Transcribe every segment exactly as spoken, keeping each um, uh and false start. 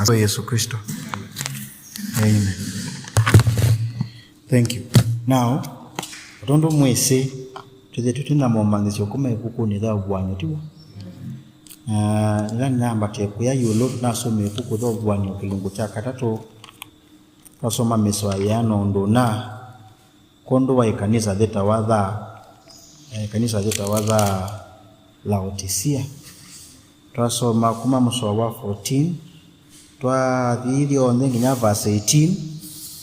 Kwa Yesu Kristo. Amen. Thank you. Now, tondũ mwĩsĩ, twĩthĩtwe twĩ na momanyĩsyo kuma ĩvukunĩ ya Ũvuan'yo, tiw'o? Na ĩla nĩnambatie kũya ĩũlũ, nasomie ĩvuku ya Ũvuan'yo kĩlungu kya katatũ, twasoma mĩsoa yĩana ũndũ ũna, kwondũ wa ĩkanisa yĩtawa thaa, eh, ĩkanisa yĩtawa thaa Laotisia. Twasoma kuma mũsoa wa fourteen, twathi ithyonthe nginya verse eighteen,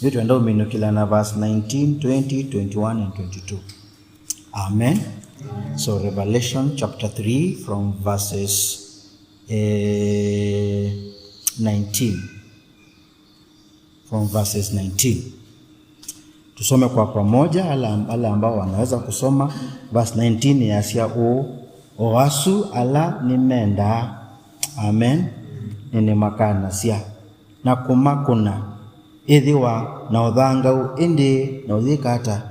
yu twenda ũminũkĩla na verse nineteen, twenty, twenty-one, and twenty-two. Amen. So Revelation chapter three from verses, eh, nineteen. From verses nineteen. Tusome kwa pamoja, wale, wale ambao wanaweza kusoma. Verse nineteen yasya ũũ, "O asu ala nĩmendaa, amen, nĩnĩmakanasya, na kũmakũna, ĩthĩwa na ũthangau, ĩndĩ na ũyĩka ata?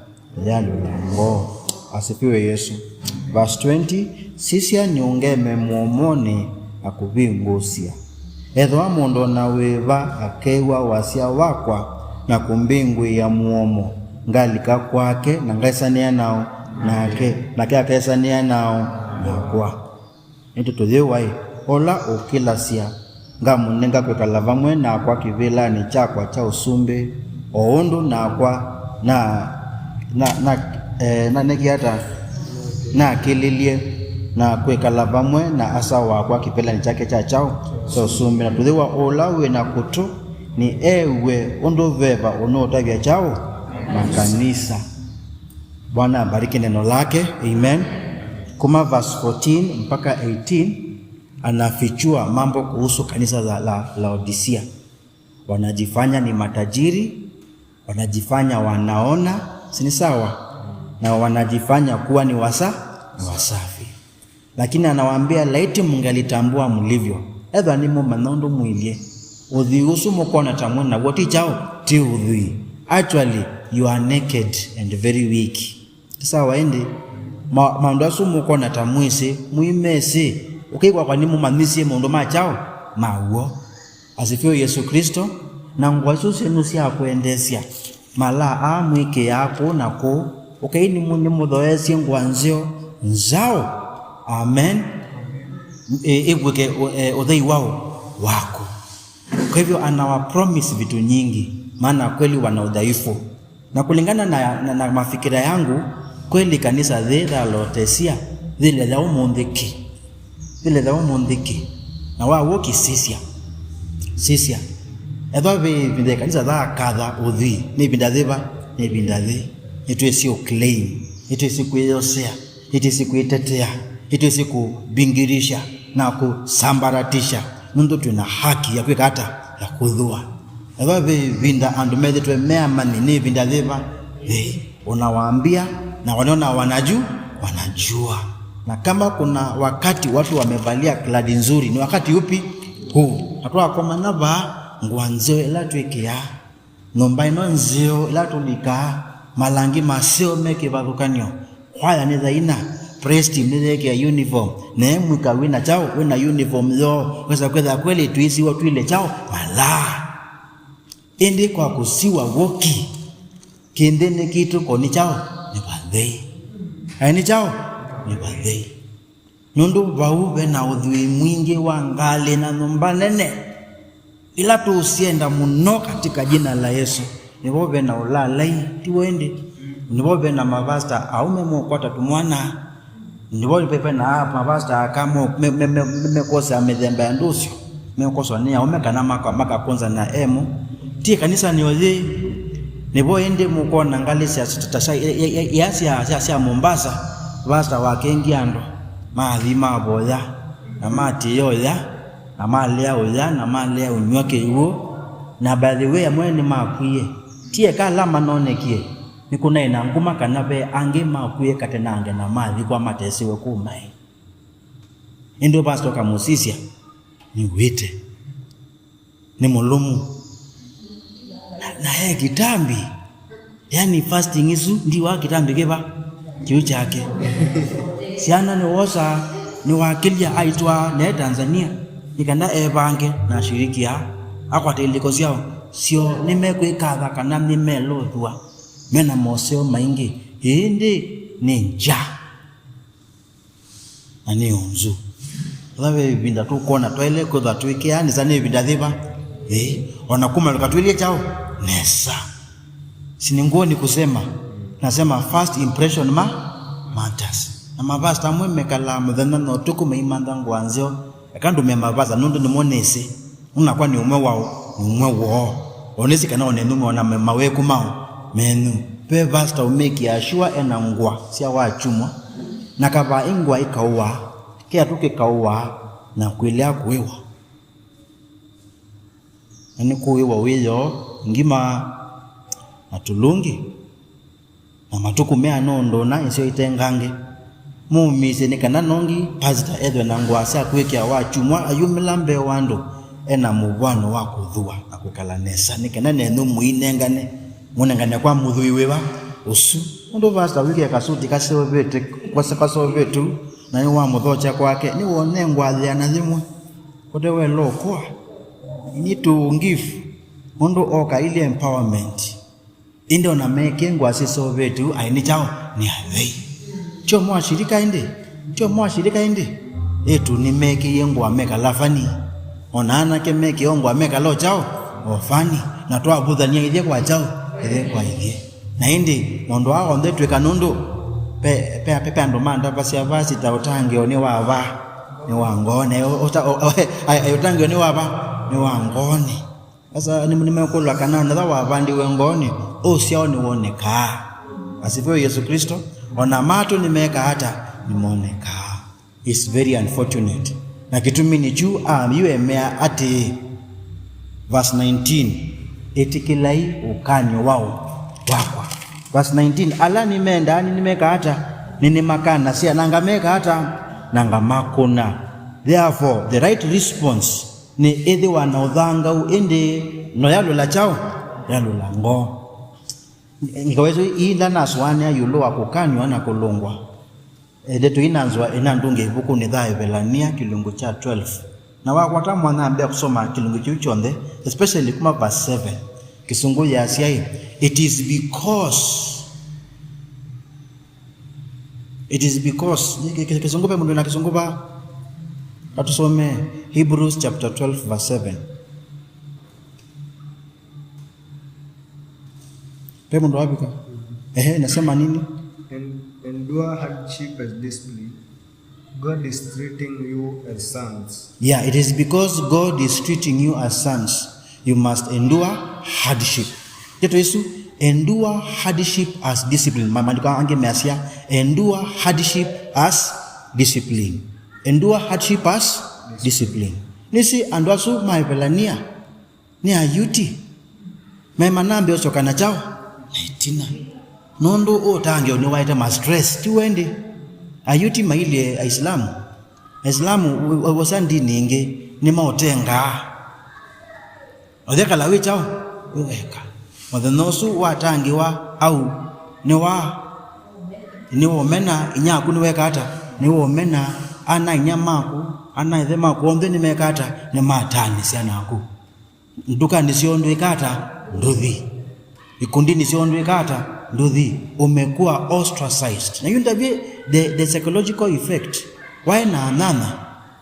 Yalũla ngoo." Asifiwe Yesu. Verse twenty, "Sisya, nĩũngeme mũomonĩ na kũvingũsya. Ethĩwa mũndũ o na wĩva akew'a wasya wakwa na kũmbingũĩa mũomo, ngalika kwake na ngaĩsanĩa nao nake, nake akesanĩa nao nakwa." Nĩtũtũyĩwa-ĩ, ũla ũkĩlasya, ngamũnenga kwĩkala vamwe nakwa kĩvĩlanĩ kyakwa kya ũsumbĩ, o ũndũ nakwa na, na, na, eh, nanĩkie ata? Nakĩlilye na kwĩkala vamwe na Asa wakwa kĩvĩlanĩ kyake kya kyaũ? Kya ũsumbĩ. Na tũyĩwa ũla wĩ na kũtũ nĩ ew'e ũndũ veva ũnũũtavya kyaũ? Makanisa. Bwana abariki neno lake. Amen. Kuma verse fourteen mpaka eighteen, anafichua mambo kuhusu kanisa la, la Laodicea. Wanajifanya ni matajiri, wanajifanya wanaona, si ni sawa? Na wanajifanya kuwa ni wasa-, ni wasafi. Lakini anawaambia, "Laiti mngalitambua mlivyo." Ethwa nĩmũmanya ũndũ mwĩlye. Ũthwii ũsu mũkwona ta mwĩ naw'o ti kyaũ? Ti ũthwii. Actually, you are naked and very weak. Ti sawa ĩndĩ? Ma-, maũndũ asu mũkwona ta mwĩsĩ, mũimesĩ. Ũkĩkwakwa nĩmũmanyĩsye maũndũ ma kyaũ? Ma w'o. Asifiwe Yesu Kristo. Na ngũa isu syenyu sya kwendeesya, malaa aa mwĩkĩaa kũũ na kũũ, ũkei nĩmũ-, nĩmũthoeesye ngũa nzeo nzaũ. Amen. Ĩ-, ĩvw'ĩke ũ-, e, ũthei wao waku. Kwa hivyo anawapromise vitu nyingi, maana kweli wana udhaifu. Na kulingana na, na, na mafikira yangu, kweli kanisa yĩ ya Laodicea yĩlethya ũmũnthĩ kĩ? Yĩlethya ũmũnthĩ kĩ? Na wa w'o kĩ, sisya. Sisya. Ethwa ve ĩvinda ĩkanisa yakatha ũthwii, nĩ ĩvinda yĩva? Nĩ ĩvinda yĩĩ. Nĩtwĩsĩ ũ claim, nĩtwĩsĩ kwĩyosea, nĩtwĩsĩ kwĩtetea, nĩtwĩsĩ kũbingirisha na kũsambaratisha, nũndũ twĩ na haki ya kwĩka ata? Ya kũthũa. Ethwa ve ĩvinda andũ methĩtwe me amanyĩ, nĩ ĩvinda yĩva? Yĩĩ. Unawaambia na wanaona wanaju-, wanajua. Na kama kuna wakati watu wamevalia kladi nzuri, ni wakati upi? Huu. Na twakomana vaa, ngũa nzeo ĩla twĩkĩaa, nyũmba ĩno nzeo ĩla tũlikaa, malangi maseo me kĩvathũkany'o, kwaya nĩyaina, praise team nĩyeekĩa uniform, na e mwĩka wĩna kyaũ? Wĩna uniform yoo, wesa kwĩthĩa kweli twĩsiwa twile kyaũ? Malaa. Ĩndĩ kwa kũsiwa w'o kĩ, kĩndĩnĩ kitũ ko nĩ kyaũ? Nĩ vathei. Aĩ nĩ kyaũ? Nĩ vathei. Nũndũ vau ve na ũthwii mwingĩ wa ngalĩ na nyũmba nene ila tũũsyenda mũno katika jina la Yesu. Nĩvo ve na ũlaalai, tiw'o ĩndĩ? Nĩvo ve na mavasta aũme meũkwata tũmwana. Nĩvo ve, ve na mavasta aka mo-, me, me, me, me, mekwosa mĩthemba ya ndũsyo, mekoswa nĩ aũme kana maka-, makakũnza na emo. Ti ĩkanisanĩ o yĩĩ. Nĩvo ĩndĩ mũkwona ngalĩ sya, ta sya, ya, ya, ya, sya, sya, sya Mombasa, vasta wakengie andũ, mathi mavoya, na matĩĩa ũya, na malea ũya, na malea ũnyw'a kĩw'ũ. Na by the way, amwe nĩmakwie. Ti eka ala manonekie, nĩkũnaĩ na nguma kana ve angĩ makwie katenange na mathikwa matesiwe kũu maĩ. Ĩndĩ pastor ũkamũsisya, nĩw'ĩte, nĩ mũlũmu. Na, na e kĩtambi. Yani fasting isu ndiwa kĩtambi kĩva? Kĩu kyake. Syana nĩwosaa, nĩwakĩlya aitwaa nae Tanzania, nĩ kana evange na ashiriki aa. Akwata ilĩko syao, syo nĩmekwĩkatha kana nĩmelũthw'a, me na moseo maingĩ, ĩndĩ nĩ ngya na nĩ ũnzu. Ĩla ve ĩvinda tũkwona twaĩle kwĩthwa twĩkĩaa nesa nĩ ĩvinda yĩva? Ĩĩ, o na kũmalũka twĩlye kyaũ? Nesa. Si ni nguo ni kusema, nasema first impression ma matters. Na mavasta amwe mekalaa mũthenya na ũtukũ maimantha ngũa nzeo. Eka ndũme mavasta nũndũ nĩmo nĩsĩ. Ũnakwa nĩ ũmwe wao, nĩ ũmwe woo. O nĩsĩ kana o nenyu mwĩona me- maweku mao menyu. Ve vasta ũmĩkĩaa sure ena ngũa sya wakyumwa. Na kavaa ĩ ngũa ĩkaũaa, kĩatũ kĩkaũaa, na kwĩlea kũĩwa. Na nĩkũĩwa wĩoo, ngima, na tũlungi, na matukũ meana ũndũ ũna ĩseo itengange. Mũũmĩĩsye nĩ kana nongi pasita ethwe na ngũa sya kwĩkĩa wakyumwa ayumĩla mbee wa andũ ena mũvw'ano wa kũthũa na kwĩkala nesa, nĩ kana nenyu mũinengane, mũnengane kwa mũthũi wĩva ũsu. Ũndũ pasita wĩkĩe kasuti kaseũvĩte, kwasa kaseũvĩtu, na nĩwamũthokya kwake, nĩwone ngũa yĩana yĩmwe. Kote we lokoa. You need to give. Mũndũ oka ile empowerment. Ĩndĩ ona meke ngũa siseũvĩtu aĩ nĩ kyaũ? Nĩ athei. Tyo mwashirika ĩndĩ? Tyo mwashirika ĩndĩ? Ĩtu nĩmekĩie ngũa mekala fani. Ona anake mekĩo ngũa mekala o kyaũ? O fani. Na twavũthany'a ithyĩ kwa kyaũ? Ithyĩ kwa ithyĩ. Na ĩndĩ maũndũ aa onthe twĩka nũndũ pe, pe, pe, pe andũ mandavasya vasi ta ũtangĩo nĩ wa va? Nĩ wa ngoonĩ. Ũta- o- o- ai- ai- ũtangĩo nĩ wa va? Nĩ wa ngoonĩ. Sasa nĩ- nĩmekũlwa kana nĩtha wavandiwe ngoonĩ, ũsyao nĩwonekaa. Asifiwe Yesu Kristo. Ona matũ nĩmekaa ata? Nĩmonekaa. It's very unfortunate. Na kĩtumi nĩ kyu aa yu emea atĩĩ, verse nineteen, "Ĩtĩkĩlai ũkany'o wa ũ- wakwa." Verse nineteen, "Ala nĩmendaa nĩnĩmeka ata? Nĩnĩmakanasya, na ngameka ata? Na ngamakũna." Therefore, the right response nĩ ĩthĩwa na ũthangau, ĩndĩ no yalũla kyaũ? Yalũla ngoo. Ngewa isu ii ndanasũanĩa ĩũlũ wa kũkanywa na kũlũngwa. E, ndeto ii nanzũa ĩnandũnge ĩvukunĩ ya Evelania kĩlungu kya twelve. Na wakwata mwanya ambĩa kũsoma kĩlungu kĩu kyonthe, especially kuma verse seven. Kĩsũngũ yasya ĩ, "It is because, it is because," kĩ- kĩ- Kĩsũngũ, ve mũndũ na Kĩsũngũ va? Katũsome Hebrews chapter twelve verse seven. Ve mũndũ wavika? Ehe, nasema nini? En- endure hardship as discipline. God is treating you as sons. Yeah, it is because God is treating you as sons. You must endure hardship. Ndeto isu, "Endure hardship as discipline." Ma- Maandĩko angĩ measya, "Endure hardship as discipline." Endure hardship as discipline. Nĩsĩ andũ asu ma Evelania nĩ Ayuti. Me manambe ũsyoka na kyaũ? Na ĩtina. Nũndũ ũtangĩo nĩwaete ma stress, ti wendi? Ayuti mailyĩ Aislamu. Aislamu, u- u- ũsa ndini ingĩ, nĩmaũtengaa. Ũthekala wĩ kyaũ? Wĩ weka. Mũthenya ũsu watangĩwa au, nĩwa- nĩwomena, inya aku nĩweka ata? Nĩwomena, ana inya maku, ana ĩthe maku onthe nĩmeka ata? Nĩmataanĩsya naku. Ndukanĩ syoo ndwĩka ata? Ndũthi. Ikundinĩ syoo ndwĩka ata? Ndũthi. Umekuwa ostracized. Na yu ndavye the, the psychological effect. Waĩ na anyanya,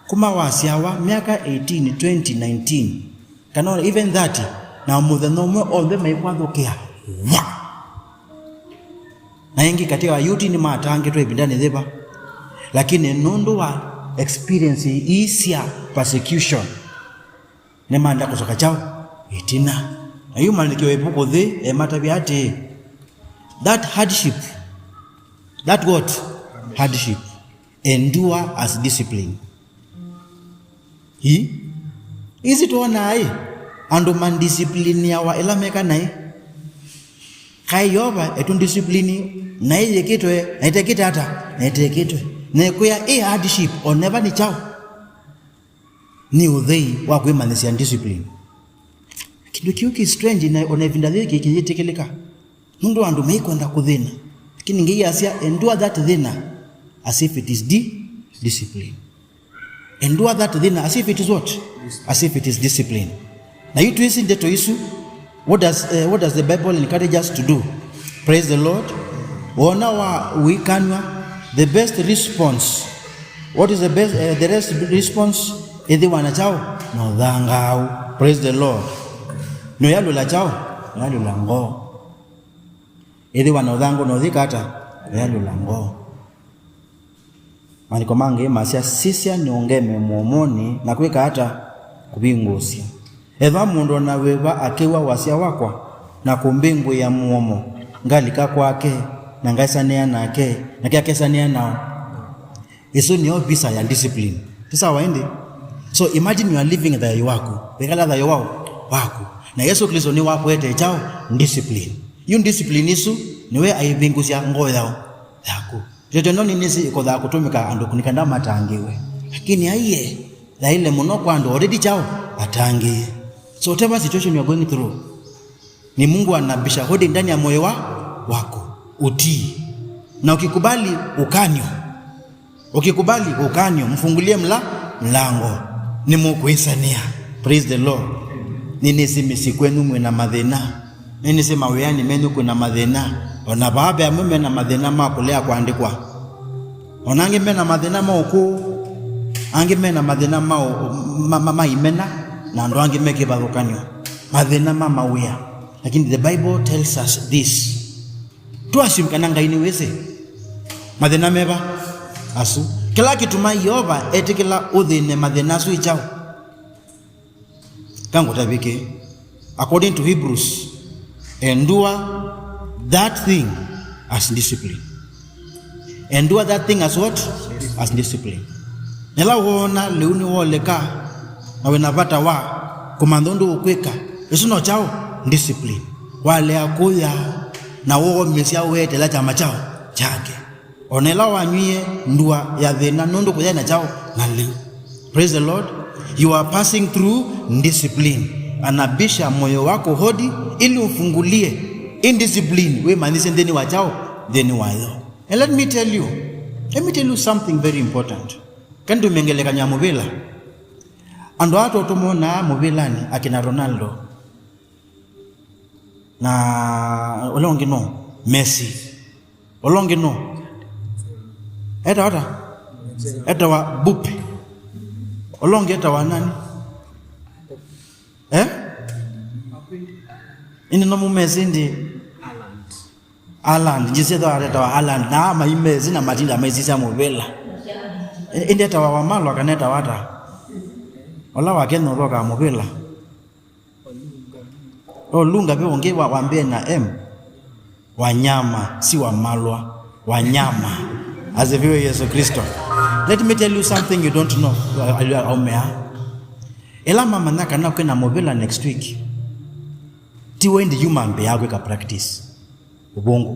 kuma wasyawa myaka eighteen, twenty, nineteen, kana ona even thirty, na mũthenya ũmwe onthe maikwathũkĩa. Wa! Na ĩngĩ katĩ wa Ayuti nĩmatangĩtwe ĩvindanĩ yĩva, lakini nũndũ wa experience ii sya persecution, nĩmaenda kũsoka kyaũ? Ĩtina. Na yu maandĩkĩo ĩvuku thĩ ematavya atĩĩ, "That hardship, that what? Hardship, endure as discipline." Ĩ? Isi twonaa ĩ, andũ mandisipliniawa ĩla meka naĩ. Kaĩ Yeova etũndisiplini naĩ yĩkĩtwe, na ĩtekĩte ata? Na ĩtekĩtwe. Na ĩkwĩa ĩ hardship, o neva nĩ kyaũ? Nĩ ũthei wa kwĩmanyĩsya discipline. Kĩndũ kĩu kĩ strange, na ona ĩvinda yĩĩ kĩkĩyĩtĩkĩlĩka. Nũndũ andũ maikwenda kũthĩna. Lakini Ngai asya, "Endure that thĩna as if it is di- discipline." Endure that thĩna as if it is what? As if it is discipline. Na yu twĩsĩ ndeto isu, what does, eh, what does the Bible encourage us to do? Praise the Lord. Wona wa ũikanw'a, the best response, what is the best, eh, the best response? Ĩthĩwa na kyaũ? Na ũthangaau. Praise the Lord. Nũyalũla kyaũ? Nũyalũla ngoo. Ĩthĩwa na ũthangaau na ũyĩka ata? Nũyalũla ngoo. Maandĩko mangĩ masya, sisya, nĩũngeme mũomonĩ, na kwĩka ata? Kũvingũsya. Ethĩwa mũndũ o na wĩva akĩw'a wasya wakwa, na kũmbingũĩa mũomo, ngalika kwake, na ngaĩsanĩa nake, nake akesanĩa nao. Ĩsu nĩyo visa ya discipline. Ti sawa ĩndĩ? So imagine you are living thayũ waku. Wĩkala thayũ wao waku. Na Yesu Kristo nĩwakũete kyaũ? Discipline. Yu discipline ĩsu nĩwe aivingũsya ngoo yao, yaku. Kyokyo no nĩnĩsĩ ĩkothaa kũtũmĩka andũ nĩ kenda matangĩĩwe. Lakini aiye, yaĩle mũno kwa andũ already kyaũ? Atangĩĩe. So whatever situation you are going through, ni Mungu anabisha hodi ndani ya moyo wa, wako. Utii. Na ukikubali ukanyo. Ukikubali ukanyo, mfungulie mla, mlango. Nĩmũkwĩsanĩa. Praise the Lord. Nĩnĩsĩ mĩsyĩ kwenyu mwĩna mathĩna. Nĩnĩsĩ mawĩanĩ menyu kwĩna mathĩna. O na vaa ve amwe mena mathĩna ma kũlea kũandĩkwa. O na angĩ mena mathĩna ma ũkũũ. Angĩ mena mathĩna ma, ũ- ma, ma, ma imena. Na andũ angĩ me kĩvathũkany'o. Mathĩna ma mawĩa. Lakini the Bible tells us this. Tũassume kana Ngai nĩwĩsĩ mathĩna meva asu. Kĩla kĩtuma Yeova etĩkĩla ũthĩne mathĩna asu ĩ kyaũ? Kangũtavĩke. According to Hebrews, endure that thing as discipline. Endure that thing as what? As discipline. Nĩla woona lĩu nĩwoleka na wĩna vata wa kũmantha ũndũ ũkwĩka, ĩsu no kyaũ? Discipline. Walea kũya na woomĩsya ũeteela kyama kyaũ? Kyake. O na ĩla wanywie ndua ya thĩna nũndũ kũyaĩ na kyaũ? Na lĩu. Praise the Lord. You are passing through discipline. Anabisha moyo wako hodi ili ufungulie. Indiscipline wĩmanyĩsye nthĩnĩ wa kyaũ? Nthĩnĩ wayo. And let me tell you, let me tell you something very important. Kani tũmengelekany'a mũvĩla. Andũ aa tũmonaa mũvĩlanĩ, akina Ronaldo. Na ũla ũngĩ no Messi. Ũla ũngĩ no. Etawa ata? Etawa Bupe. Ũla ũngĩ etawa nani? Eh? Ĩndĩ no mũmesĩ ĩndĩ? Haaland. Njĩsĩ ethĩwa etawa Haaland. Na maimesĩ na matinda maisisya mũvĩla. Ĩndĩ etawa Wamalwa kana etawa ata? Ũla wa Kenya ũthokaa mũvĩla. Olunga ve ũngĩ wa, wambĩe na M. Wanyama, si Wamalwa. Wanyama. Asifiwe Yesu Kristo. Let me tell you something you don't know. Aumea. Ĩla mamanya kana kwĩna mũvĩla next week, ti we ĩndĩ yu mambĩaa kwĩka practice. Ũvũngũ.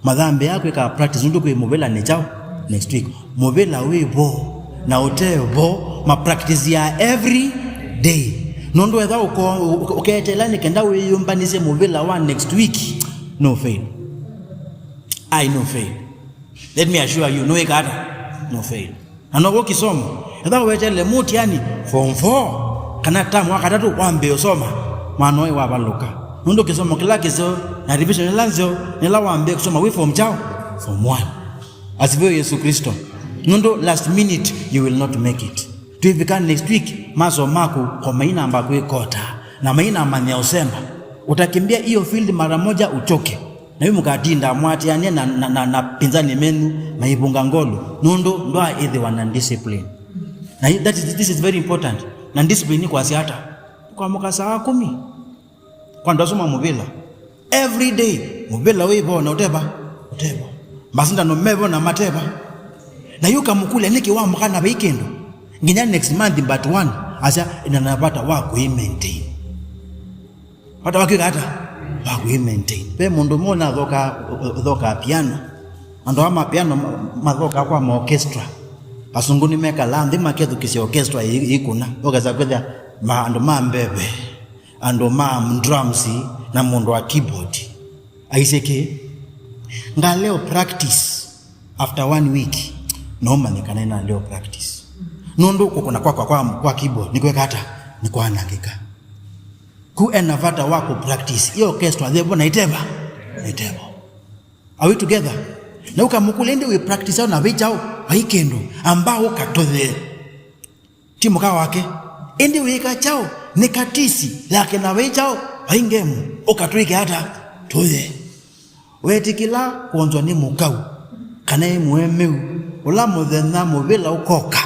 Mathambĩaa kwĩka practice nũndũ kwĩ mũvĩla nĩ kyaũ? Next week. Mũvĩla wĩ vo na ũte vo, ma practice ya every day. Nũndũ ethwa ũko- ũke- ũkeeteela nĩ kenda wĩyũmbanĩsye mũvĩla wa next week, no fail. Ai, no fail. Let me assure you, no ĩka ata? No fail. Na novo kĩsomo. Ethwa ũweteele mũtiani form four kana term wa katatũ wambĩe ũsoma, mwana ũyũ wavalũka. Nũndũ kĩsomo kĩla kĩseo na revision ĩla nzeo nĩla wambĩe kũsoma wĩ form kyaũ? Form one. Asifiwe Yesu Kristo. Nũndũ last minute you will not make it. Twĩvika next week, maso maku ko mainamba kwĩkota na mainamanyĩa ũsemba. Utakimbia hiyo field mara moja uchoke. Na yu mũkatinda mwatĩanĩa na, na, na, na pinzani menyu maivunga ngolu, nũndũ ndwaaĩthĩwa na discipline. Na hi- that is, this is very important. Na discipline nĩ kwasya ata? Kwamũka saa kũmi. Kwa andũ asu ma mũvĩla. Every day, mũvĩla wĩ vo na ũte va? Ũte vo. Masindano me vo na mate va? Na yu kamũkũlya nĩkĩ wamũka na vai kĩndũ? Nginya next month but one, asya, ĩna na vata wa kũimaintain. Vata wa kwĩka ata? Wa kwĩ maintain. Ve mũndũ ũmwe ũnathokaa, ũthokaa piano. Andũ aa ma piano ma- mathokaa kwa ma orchestra. Asũngũ nĩmekalaa nthĩ makethukĩsya orchestra ĩ- ĩkũna. Ũkesa kwĩthĩa ma- andũ ma mbeve, andũ ma drums, na mũndũ wa keyboard. Aisye kĩ? Ngaleo practice after one week. No manye kana naleo practice. Nũndũ kũkũna kwakwa kwa, kwa keyboard nĩkweka ata? Nĩkwanangĩka. Ku ena vata wa kũ practice. Iyo orchestra yĩvo na ĩteva? Ĩtevo. Are we together? Na ũkamũkũlya, "Ĩndĩ wĩ practice na vĩ kyaũ?" "Vai kĩndũ." "Amba ũka tũthee." Ti mũka wake. "Ĩndĩ wĩka kyaũ?" "Nĩ katisi yake na vĩ kyaũ?" "Vai ngemu." "Ũka twĩke ata?" "Tũthee." Weetĩkĩla kwonzwa nĩ mũkau, kana ĩ mũemeu, ũla mũthenya mũvĩla ũkoka,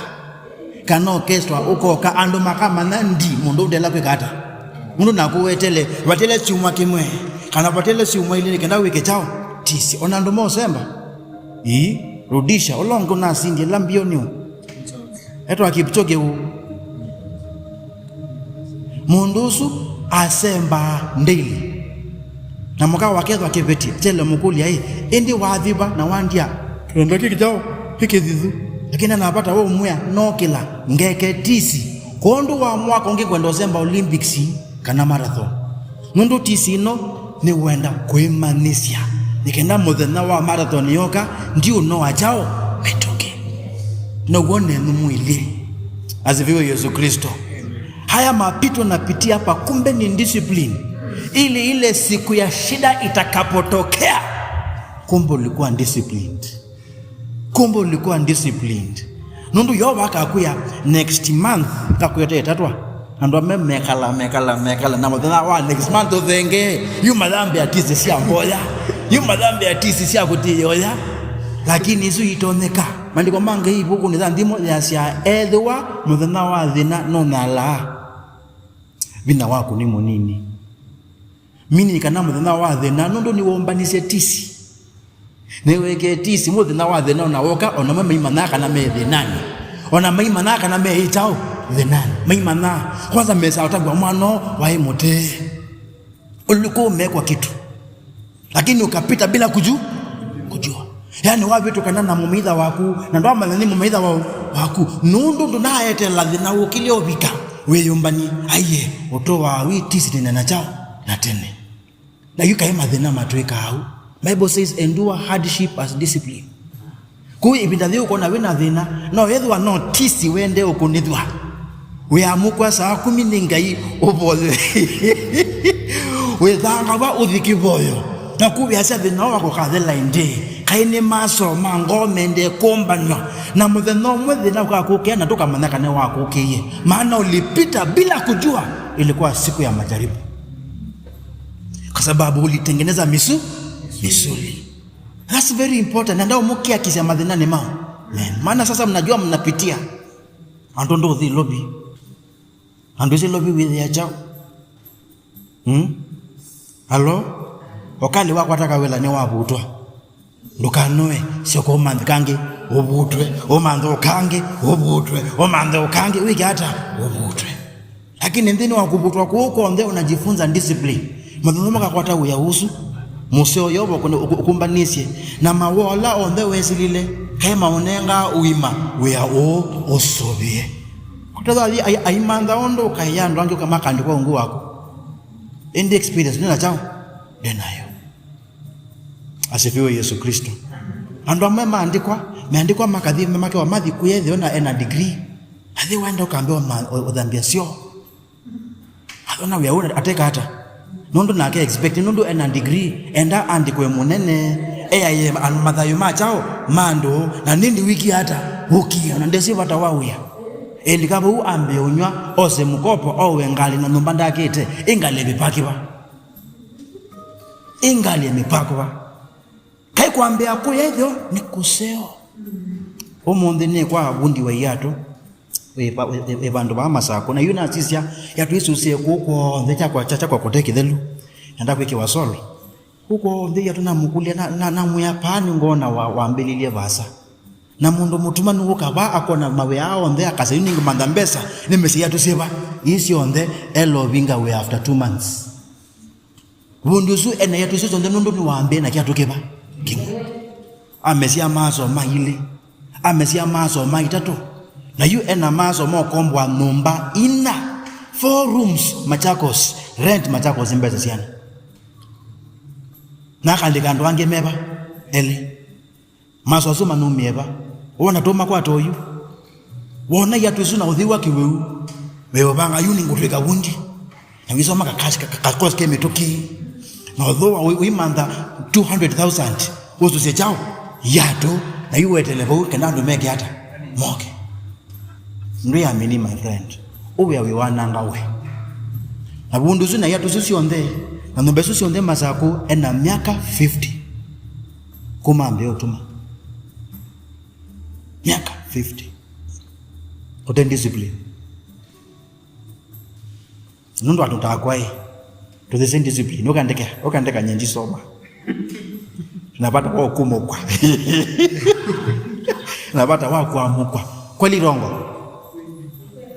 kana orchestra ũkoka, andũ makamanya ndi mũndũ ũndela kwĩka ata. Mũndũ naku wetele, vatele syumwa kĩmwe, kana vatele syumwa ilĩ, nĩ kenda wĩke kyaũ? Tisi. Ona andũ mosemba. Ii, rudisha, ũla ũngĩ ũnasindie la mbio nĩũ? Etwa Kipchoge ũũ. Mũndũ ũsu asembaa daily. Na mũka wake ethwa kĩveti, kyele mũkũlya, "Ĩ, ĩndĩ wathi va?" Na wandia, "Kĩveti kĩkyaũ? Kĩkĩthithu." Lakini anapata we ũmwĩa, "Nokĩla, ngeke tisi. Kwondũ wa mwaka ũngĩ ngwenda ũsemba Olympics kana marathon." Nũndũ tisi ĩno nĩ wenda kwĩmanyĩsya, nĩ kenda mũthenya wa marathon yoka, ndiũnoa kyaũ? Mĩtũkĩ. Now'o nenyu mwĩlĩ. Asifiwe Yesu Kristo. Haya mapito napitia hapa, kumbe ni discipline. Ili ile siku ya shida itakapotokea, kumbe ulikuwa disciplined. Kumbe ulikuwa disciplined. Nũndũ Yeova akakwĩa, "Next month ngakwĩete ĩtatwa." Andũ amwe mekala, mekala, mekala, na mũthenya wa next month ũthengee, yu mathambĩa tisi sya mboya, yu mathambĩa tisi sya kũtĩĩa ũya. Lakini isu itonyeka. Maandĩko ma Ngai ĩvukunĩ ya Nthimo yasya, "Ethĩwa mũthenya wa thĩna nũnyalaa, vinya waku nĩ mũnini." Meaning kana mũthenya wa thĩna, nũndũ nĩwombanisye tisi. Nĩwĩkĩe tisi mũthenya wa thĩna, ona woka, ona amwe maimanyaa kana me thĩnanĩ. Ona maimanyaa kana me ĩkyaũ? Thĩnanĩ. Maimanyaa. Kwanza mesa ũtavw'a mwana ũũ waĩ mũtee. Ulikuwa umewekwa kitu. Lakini ukapita bila kuju-, kujua. Yaani wavĩtũkana na mũmaitha waku, na ndwamanya nĩ mũmaitha wa-, waku. Nũndũ ndũnaetela thĩna ũkĩlye ũvika. Wĩyũmbani, aiye, ũtũaa wĩ tisi tene na kyaũ? Na tene. Na yu kaĩ mathĩna matwĩkaa au. Bible says, "Endure hardship as discipline." Kũu ĩvinda yĩu ũkona wĩ na thĩna, no ethĩwa no tisi wende ũkũnĩthw'a. Wĩamũkwa saa kumi nĩ Ngai ũvoyo. Wĩthangavwa ũthi kĩvoyo. Na kũvĩasya thĩna ũũ wakũkathela ĩndĩ. Kaĩ nĩ maso ma ngoo mendee kũmbanwa. Na mũthenya ũmwe thĩna ũkakũkĩa na tũkamanya kana wakũkĩie. Maana ulipita bila kujua ilikuwa siku ya majaribu. Kwa sababu ulitengeneza misu-, misuli. That's very important. Na ndao mũkiakisya mathĩnanĩ mao. Amen. Maana sasa mnajua mnapitia. Andũ ndũthi lobi. Andũ ĩsĩ lobi wĩthĩa kyaũ? Hmm? Alo? Ũkalĩ wakwata kawĩla nĩwavutwa. Ndũkanoe, syoka ũmanthe kangĩ, ũvutwe, ũmanthe ũkangĩ, ũvutwe, ũmanthe ũkangĩ, wĩke ata? Ũvutwe. Lakini nthĩnĩ wa kũvutwa kũu kw'onthe ũnajifunza discipline. Mũthenya ũmwe ũkakwata wĩa ũsu, mũseo Yeova ũkũ-, ũkũ-, ũkũmbanisye, na mawĩa ala onthe wesilile, kaĩ maũnengaa ũima wĩa ũũ ũsũvĩe. Kũtethwa ai-, ai-, aimantha ũndũ ũkaĩa andũ angĩ ũkamakandĩkwa ungu waku. Ĩndĩ experience nĩ na kyaũ? Ndĩ nayo. Asifiwe Yesu Kristo. Andũ amwe maandĩkwa, meandĩkwa makathi makewa mathi kũya ethĩwa na ena degree. Athi waenda ũkambĩwa ma-, ũ-, ũthambia syoo. Athona wĩa ũũ ateka ata? Nũndũ nake expect, nũndũ ena degree, enda andĩkwe mũnene, eaĩe an-, mathayũ ma kyaũ? Ma andũ, na nĩndĩ wĩkie ata? Ũkie, na ndesĩ vata wa wĩa. Elika vau ambĩe ũnyw'a, ose mũkopo, owe ngalĩ na nyũmba ndakĩte, ĩ ngalĩ ĩmĩpakĩva. Ĩ ngalĩ ĩmĩpakĩva. Kaĩ kwambĩa kũya ĩtheo nĩ kũseo. Ũmũnthĩ nĩ kwa vundi wa iatũ, wĩ va-, wĩ, wĩ, wĩ vandũ vaa Masakũ. Na yu nasisya, iatũ isu syĩ kũu kw'onthe kyakwa, kya, kyakwa kũte kĩthelu. Nenda kwĩkĩwa solo. Kũu kw'onthe iatũ namũkũlya, na, na, namwĩa, "Paa nĩngwona wa, wambĩlĩlye vaasa." Na mũndũ mũtumanu wũka vaa akona mawĩa aa onthe, akasya, "Yu nĩngũmantha mbesa, nĩmĩsĩ iatũ syĩ va?" Ii syonthe, ela ũvinga wĩa after two months. Vundi ũsu ena iatũ isu syonthe nũndũ nĩwambĩe na kiatũ kĩva? Kĩmwe. Amesya maasoma ilĩ. Amesya maasoma itatũ. Na yu ena maasoma ũkomboa nyũmba ina. Four rooms Machakos. Rent Machakos mbesa siana. Na akalika andũ angĩ meva? Elĩ. Maso asu manumie va? Wona tũmakwata oyu? Wona iatũ isu na ũthyũ wa kĩwĩu? Weũvanga yu nĩngũtwĩka vundi. Na wisoma ka cash, ka, ka, ka course ke mĩtũkĩ. Na ũthũa ũ-, ũimantha two hundred thousand, ũsũsye kyaũ? Iatũ, na iwetele vau, kana andũ meke ata? Moke. Ndwĩamini, my friend. Ũwĩa wĩ wananga we. Na vundu ũsu na iatũ isu syonthe, na nyũmba isu syonthe Masakũ ena myaka fifty. Kuma ambĩe ũtuma. Myaka fifty. Ũte discipline. Nũndũ andũ takwa ĩ, tũthĩsĩ discipline. Ũkandeke, ũkandeka nye ndisoma. Na vata wa ũkumũkwa. Na vata wa kwamũkwa. Kweli rongo.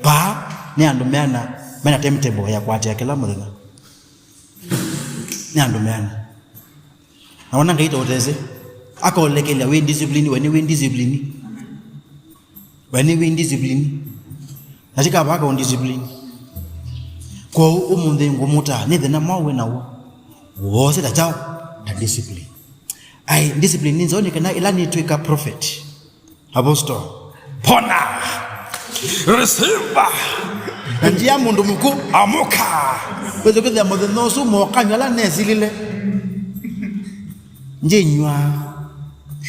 Paa, nĩ andũ meana, mena timetable ya kũatĩĩa kĩla mũthenya. Nĩ andũ meana. Na wona Ngai ta ũtesĩ, akaũlekelya wĩ discipline, we nĩ wĩ discipline. We nĩ wĩ discipline. Na tikavaka ũ discipline. Kwoou ũmũnthĩ ngũmũtaa, nĩ thĩna mwaũ wĩ naw'o? Wose ta kyaũ? Ta discipline. Ai, discipline nĩ nzeo nĩ kana ĩla nĩtw'ĩka prophet, apostle, pona, receive, na ndia mũndũ mũkũ, amũka. Wĩthukĩthĩa mũthenya ũsu mokany'a ala nesilile. Ndyĩnyw'a,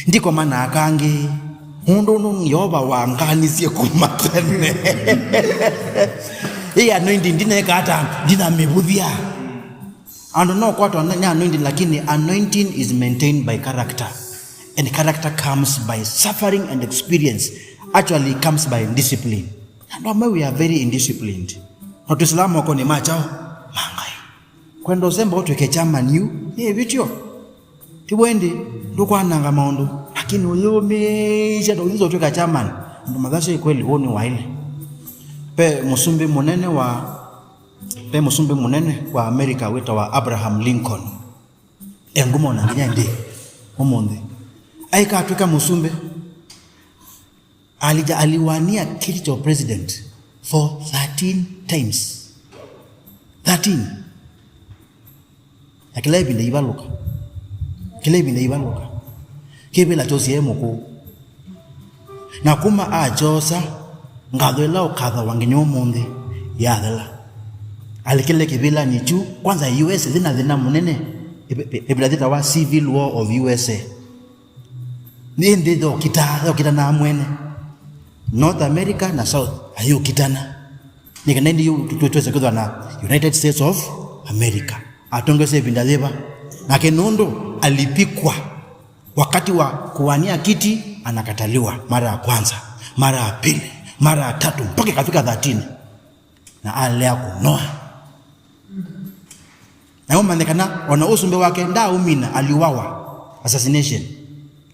ndikoma na aka angĩ, nũndũ nũ Yeova wanganisye kuma tene. Ĩ anointing ndineka ata, ndinamĩvũthya. Andũ no kwatwa nĩ anointing, lakini anointing is maintained by character. And character comes by suffering and experience. Actually, it comes by discipline. Andũ amwe, we are very indisciplined. Na twĩsĩla mokonĩ ma kyaũ? Ma Ngai. Kwenda ũsemba ũtw'ĩke chairman yu, nĩ ĩvĩtyo. Ti w'o ĩndĩ, ndũkwananga maũndũ, lakini ũyũmĩĩsya ta ũthĩnza ũtw'ĩka chairman. Andũ mathasya kweli, ũũ nĩ waĩle. Ve mũsumbĩ mũnene wa, ve mũsumbĩ mũnene wa America wĩtawa Abraham Lincoln. E nguma ona nginya ĩndĩ ũmũnthĩ. Aĩka atw'ĩka mũsumbĩ. Alija aliwania kiti cha president for thirteen times. Thirteen. Na kĩla ĩvinda ivalũka. Kĩla ĩvinda ivalũka. Kĩvĩla kyosie e mũkũũ. Na kuma akyosa, ngatho ĩla ũkathawa nginya ũmũnthĩ yathela. Alikile kĩvĩlanĩ kyu, kwanza U S yĩ na thĩna mũnene, ĩvĩ-, ĩvĩla yĩtawa Civil War of U S A. Nĩ nthĩ yokita-, yokitanaa mwene. North America na South ayũkitana. Nĩ kana ĩndĩ yu tu-, tu-, twese kwĩthwa na United States of America. Atongese ĩvinda yĩva? Nake nũndũ alipikwa wakati wa kuwania kiti, anakataliwa mara ya kwanza, mara ya pili, mara ya tatu, mpaka ikafika thirteen. Na alea kũnoa. Na ũmanye kana ona ũsumbĩ wake ndaaũmina, aliuawa, assassination.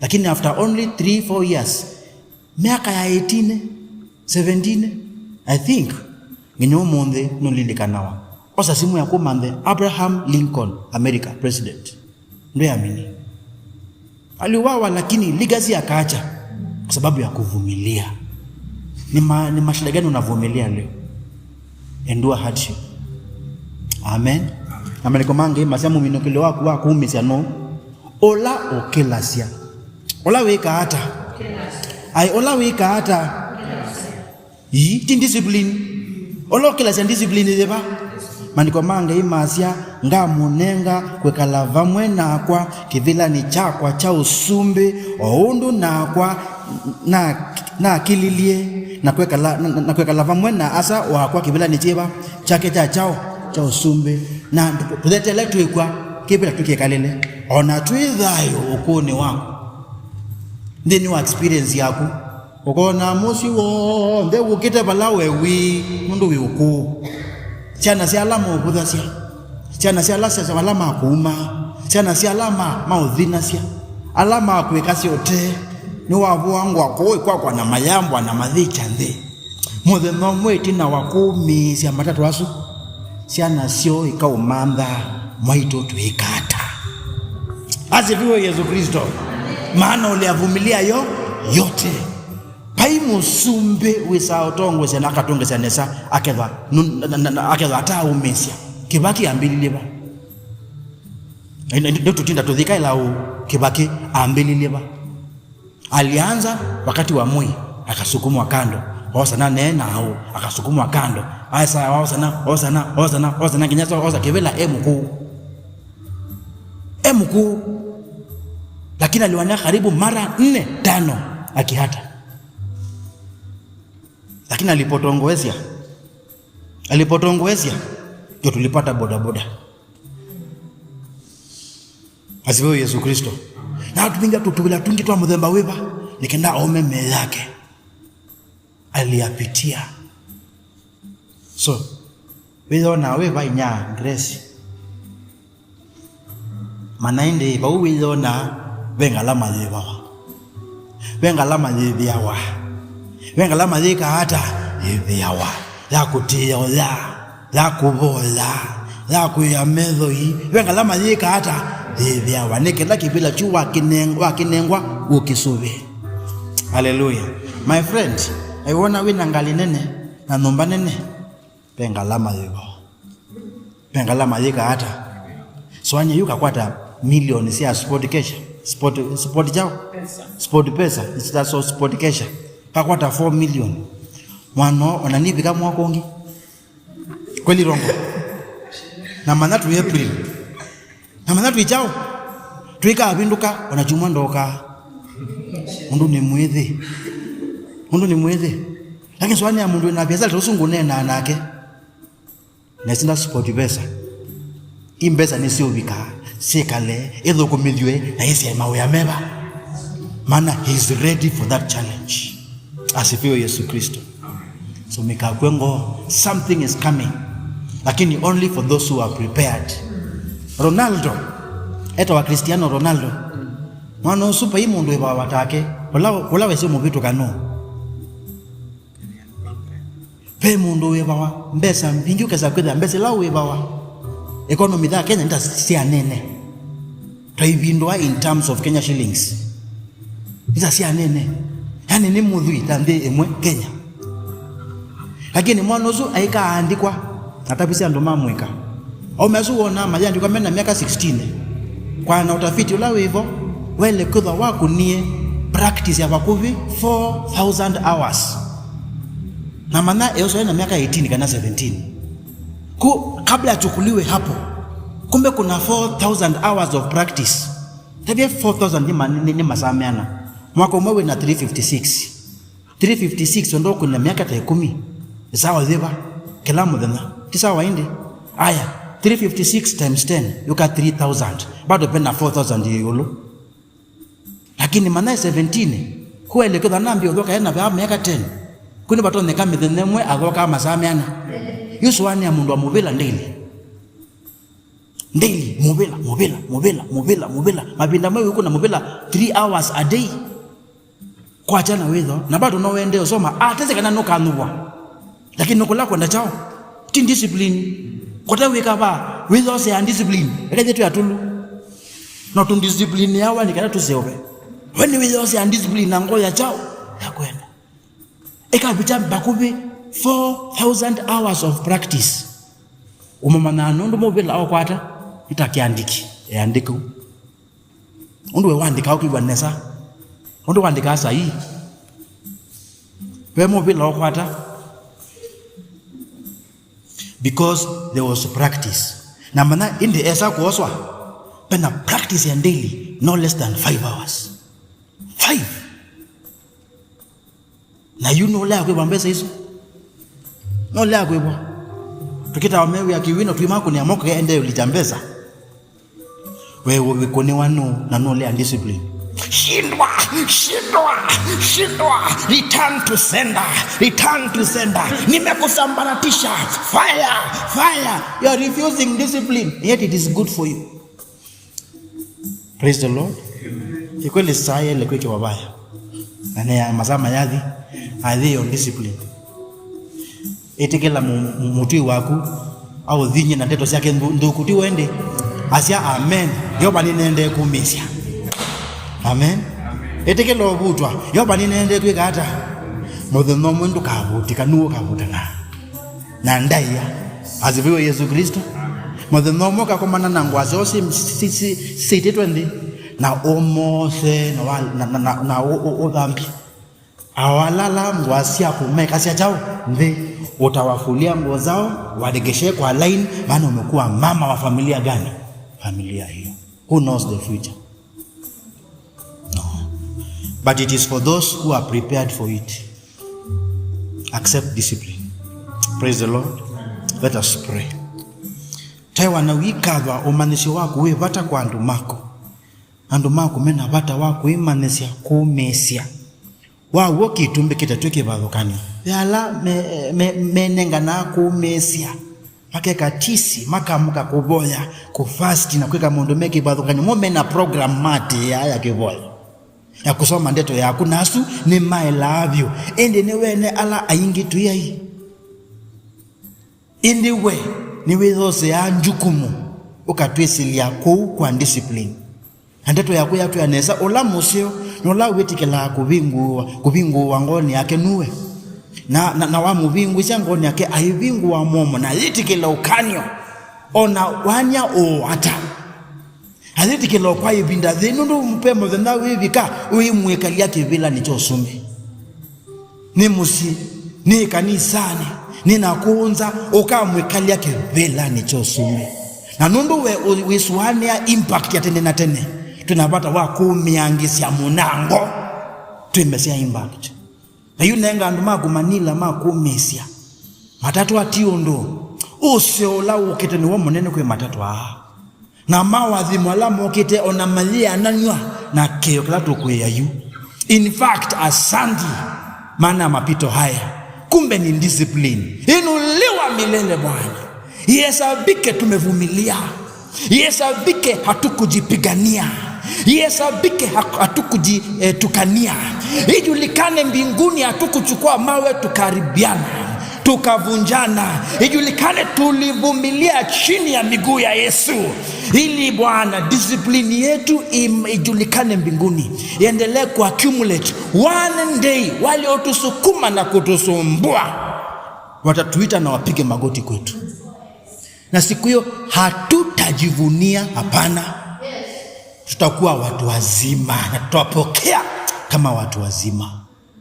Lakini after only three, four years, myaka ya eighteen, seventeen, I think, nginya ũmũnthĩ nũlilikanawa. Osa simũ yaku ũmanthe Abraham Lincoln, America president. Ndwĩamini. Aliuawa, lakini legacy akaacha kwa sababu ya kuvumilia. Ni ma-, ni mashida gani unavumilia leo? Endure hardship. Amen. Na maandĩko mangĩ masya mũminũkĩlyo waku wa kuumĩsya no ũla ũkĩlasya. Ũla wĩkaa ata? Ai, ũla wĩkaa ata? Ii, ti discipline. Ũla ũkĩlasya discipline yĩva? Maandĩko ma Ngai masya, "Ngamũnenga kwĩkala vamwe nakwa kĩvĩlanĩ kyakwa kya ũsumbĩ, o ũndũ nakwa na-, nakĩlilye na kwĩkala, na, na kwĩkala vamwe na asa wakwa kĩvĩlanĩ kyĩva? Kyake kya kyaũ? Kya ũsumbĩ." Na tũtheteele twĩkw'a kĩvĩla tũkĩkalĩle, o na twĩ thayũ ũkũũnĩ waku, nthĩnĩ wa experience yaku. Ũkona mũsyĩ w'onthe wũkĩte vala we wĩ, nũndũ wĩ ũkũũ. Syana sya ala maũvũthasya, syana sya ala, sya ala makũuma, syana sya ala ma-, maũthinasya, ala makwĩkasya ũtee, nĩwavũangwa kũũ ĩkwakwa na mayambwa na mathĩkya nthĩ. Mũthenya ũmwe ĩtina wa kũũmĩĩsya matatũ asu, syana syoo ikaũmantha, "Mwaitũ twĩka ata?" Asifiwe Yesu Kristo. Maana uliyavumilia yo yote. Vai mũsumbĩ wĩsaa ũtongoesya na akatũngĩsya nesa, akethwa nu-, na, na, na, akethwa ataaũmĩĩsya. Kĩvakĩ ambĩlĩlye va? Nĩ, nĩ, nĩtũtinda tũthikaĩla ũũ, Kĩvakĩ ambĩlĩlye va? Alianza wakati wa Moi, akasukumwa kando. Osana naye nao, akasukumwa kando. Asa, osana, osana, osana, osana, nginya sa-, osa kĩvĩla e mũkũũ. E mũkũũ. Lakini aliwania karibu mara nne, tano, akihata. Lakini alipotongoesha, alipotongoesha, ndio tulipata bodaboda. Asifiwe Yesu Kristo. Na tũvinga tũtũvĩla tũngĩ twa mũthemba wĩva, nĩ kenda aũme me yake. Aliyapitia. So, wĩyona wĩ va inya Grace. Mana ĩndĩ vau wĩyona ve ngalama yĩvawa. Ve ngalama yĩthĩawa. Ve ngalama yĩkaa ata? Yĩthĩawa. Ya kũtĩĩa ũya, ya kũvoya, ya kwĩa methoi. Ve ngalama yĩkaa ata? Yĩthĩawa. Nĩ kenda kĩvĩla kyu wakĩneng-, wakĩnengwa ũkĩsũvĩ. Haleluya. My friend, aiwona wĩ na ngalĩ nene na nyũmba nene, ve ngalama yĩvawa. Ve ngalama yĩkaa ata? Sũanĩa yu kakwata milioni sya sport kesha. Sport, sport chao? Sport pesa. It's that's all sport kesha. Kakwata four million. Mwana ona nivika mwaka ũngĩ. Kweli rongo? Na mana tu April. Na mana tu ichao. Tuika avindũka, ona chumwa ndoka. Ũndũ nĩ mwĩthĩ. Ũndũ nĩ mwĩthĩ. Lakini sũanĩa mũndũ na biashara ta ũsu ngũneenaa nake. Na isinda sport pesa. I mbesa nĩsyũvika, syĩkale, ĩthũkũmĩthw'e, na yĩsyae mawĩa meva. Mana he is ready for that challenge. Asifiwe Yesu Kristo. So mĩkakw'e ngoo, something is coming. Lakini only for those who are prepared. Ronaldo, etawa Cristiano Ronaldo. Mwana ũsu vai mũndũ wĩvawa take, kũla, kũla wesĩ mũvĩtũka nũ. Ve mũndũ wĩvawa mbesa mbingĩ, ũkesa kwĩthĩa mbesa ila wĩvawa, economy ya Kenya nĩ ta sya nene. Twaivindũa in terms of Kenya shillings. Nĩ ta sya nene. Yani nĩ mũthwii ta nthĩ ĩmwe Kenya. Lakini mwana ũsu aikaandĩkwa, atavisye andũ mamwĩka. Aume asu wonaa mayandĩkwa mena myaka sixteen. Kwa na ũtafiti ũla wĩvo, waĩle kwĩthwa wakũnie practice ya vakuvĩ four thousand hours. Na mana eũswa ena myaka eighteen kana seventeen. Ku, kabla achukuliwe hapo, kumbe kuna four thousand hours of practice. Tavye four thousand nĩ ma-, nĩ, nĩ masaa meana. Mwaka ũmwe wĩna three fifty-six. Three fifty-six wenda ũkũnĩla myaka ta ĩkũmi. Nĩ sawa yĩva? Kĩla mũthenya. Ti sawa ĩndĩ? Aya, three fifty-six times ten, yuka three thousand. Bado vena four thousand yĩ ĩũlũ. Lakini mana seventeen, kũele kwĩtha nambia ũthoka ena vaa myaka ten. Kwĩnĩ vatonyeka mĩthenya ĩmwe athokaa masaa meana. Yu sũanĩa mũndũ wa mũvĩla daily. Daily, mũvĩla, mũvĩla, mũvĩla, mũvĩla, mũvĩla. Mavinda maiũ ĩkũna mũvĩla three hours a day. Kwakya na wĩtho, na bado no wende ũsoma, atesĩ kana nũkanyuvwa. Lakini nũkũla kwenda chao, ti discipline. Kote wĩka va, wĩthosea discipline. Eka yetu ya tulu. No tu discipline yawa nĩ kana tũseũve. We nĩ wĩthosea discipline na ngoo ya chao, ya kwenda. Ĩkavĩtya vakuvĩ four thousand hours of practice. Ũmũmanyaa nũndũ mũvĩla ũkwata, nĩ ta kĩandĩki, eandĩkũ. Ũndũ we wandĩkaa ũkĩw'a nesa. Ũndũ wandĩkaa saii. Ve mũvĩla ũkwata. Because there was practice. Na mana ĩndĩ esa kũoswa, vena practice ya daily, no less than five hours. Five. Na yu nũlea kwĩvwa mbesa isu? Nũlea kwĩvwa? Tũkĩtawa mewĩa kĩw'ũ na tũimakũnĩa moko ende ũlita mbesa. We ũvikũnĩwa nũ na nũlea discipline? Shindwa, shindwa, shindwa. Return to sender, return to sender. Nimekusambaratisha. Fire, fire. You are refusing discipline, yet it is good for you. Praise the Lord. Ikweli saa yele kwĩkĩwa vaya. Na nĩ ya masaa mayathi, athi on discipline. Ĩtĩkĩla mu-, mu-, mũtwi waku aũthinye na ndeto syake nthu-, nthũku ti wendi. Asya, "Amen. Yeova nĩnendee kumĩsya." Amen. Ĩtĩkĩla ũvutwa. "Yeova nĩnendee kwĩka ata?" Mũthenya ũmwe ndũkavutĩka, nũũ ũkavutana? Na ndaĩa. Asifiwe Yesu Kristo. Mũthenya ũmwe ũkakomana na ngũa syoo si-, si-, si-, siitĩtwe nthĩ, na ũmose, na wa-, na, na, na, na ũ-, ũ-, ũthambie. Awalala nguo syaku mekasya kyaũ nthĩ, utawafulia nguo zao, wahakikishe kwa line, maana umekuwa mama wa familia gani? Familia hiyo. Who knows the future? No. But it is for those who are prepared for it. Accept discipline. Praise the Lord. Let us pray. Taiwa na wikathwa ũmanyĩsyo waku wĩ vata kwa andũ maku. Andũ maku mena vata wa kwĩmanyĩsya kũũmĩĩsya. Wa w'o kĩtumbĩ kĩtatw'e kĩvathũkany'o. Ve ala me- me- menenganaa kũũmĩĩsya, makeka tisi, makamũka kũvoya, kũfast na kwĩka maũndũ me kĩvathũkany'o, mo mena program matĩĩaa ya kĩvoyo ya kũsoma ndeto yaku, na asu nĩmaelaa vyũ. Ĩndĩ nĩ wene ala aingĩ twĩ ai. Ĩndĩ we nĩwĩyoseaa njukumu ũkatwĩsĩlya kũu kwa discipline. Na ndeto yaku yatwĩa nesa, ũla mũseo nĩ ũla wĩtĩkĩlaa kũvingũwa, kũvingũwa ngoonĩ yake nue. Na, na, na wamũvingũĩsya ngoonĩ yake, aivingũwa mũomo na ayĩtĩkĩla ũkany'o, o na wany'a ũũ ata. Ayĩtĩkĩla o kwa ĩvinda yĩĩ, nũndũ ve mũthenya wĩvika, ũimwĩkalya kĩvĩlanĩ kya ũsumbĩ. Nĩ mũsyĩ, nĩ kanisanĩ, nĩ na kũũ nza, ũkamwĩkalya kĩvĩlanĩ kya ũsumbĩ. Na nũndũ we ũ- wĩsũanĩa impact ya tene na tene, twĩ na vata wa kũmĩangĩsya mũnango, twĩmesya impact. Na yu nenga andũ maku manila ma kũmĩĩsya. Matatwa ti ũndũ. Ũseo ũla wũkĩte nĩw'o mũnene kwĩ matatwa aa. Na mawathimo ala mokĩte o na mayĩananw'a na kĩĩo kĩla tũkwĩa yu. In fact, asante, maana ya mapito haya. Kumbe ni discipline. Inuliwa milele, Bwana. Ihesabike tumevumilia. Ihesabike hatukujipigania. Ihesabike ha- hatukujitukania. Ijulikane mbinguni hatukuchukua mawe tukaharibiana, tukavunjana. Ijulikane tulivumilia chini ya miguu ya Yesu. Ili, Bwana, discipline yetu im- ijulikane mbinguni. Iendelee kuaccumulate. One day, waliotusukuma na kutusumbua watatuita na wapige magoti kwetu. Na siku hiyo hatutajivunia, hapana. Tutakuwa watu wazima na tutawapokea kama watu wazima.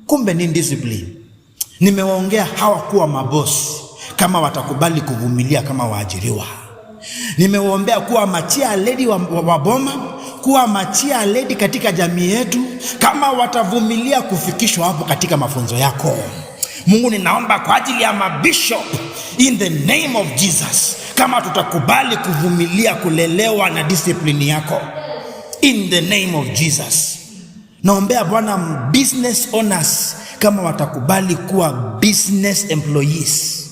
Kumbe ni discipline. Nimewaongea hawa kuwa mabosi kama watakubali kuvumilia kama waajiriwa. Nimewaombea kuwa machair lady wa, wa, wa boma, kuwa machair lady katika jamii yetu, kama watavumilia kufikishwa hapo katika mafunzo yako. Mungu, ninaomba kwa ajili ya mabishop, in the name of Jesus, kama tutakubali kuvumilia kulelewa na discipline yako, in the name of Jesus. Naombea, Bwana, business owners kama watakubali kuwa business employees.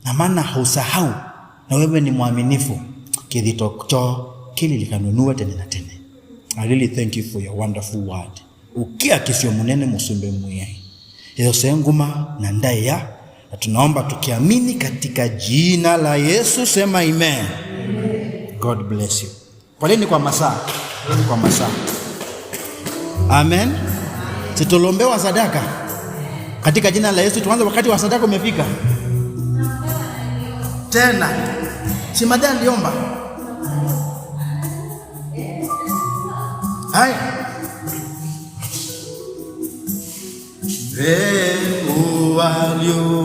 Na maana hausahau, na wewe ni mwaminifu, kĩthito kyoo kĩlilikanwe nue tene na tene. I really thank you for your wonderful word. Ũkĩa kĩsio mũnene, Mũsumbĩ Mwĩai. Yose nguma na ndaĩa, na tunaomba tukiamini katika jina la Yesu, sema amen. God bless you. Poleni kwa masaa. Poleni kwa masaa. Amen. Situlombewa sadaka. Katika jina la Yesu, tuanze, wakati wa sadaka umefika. Tena. Si Maria aliomba. Haya. Mbegu walio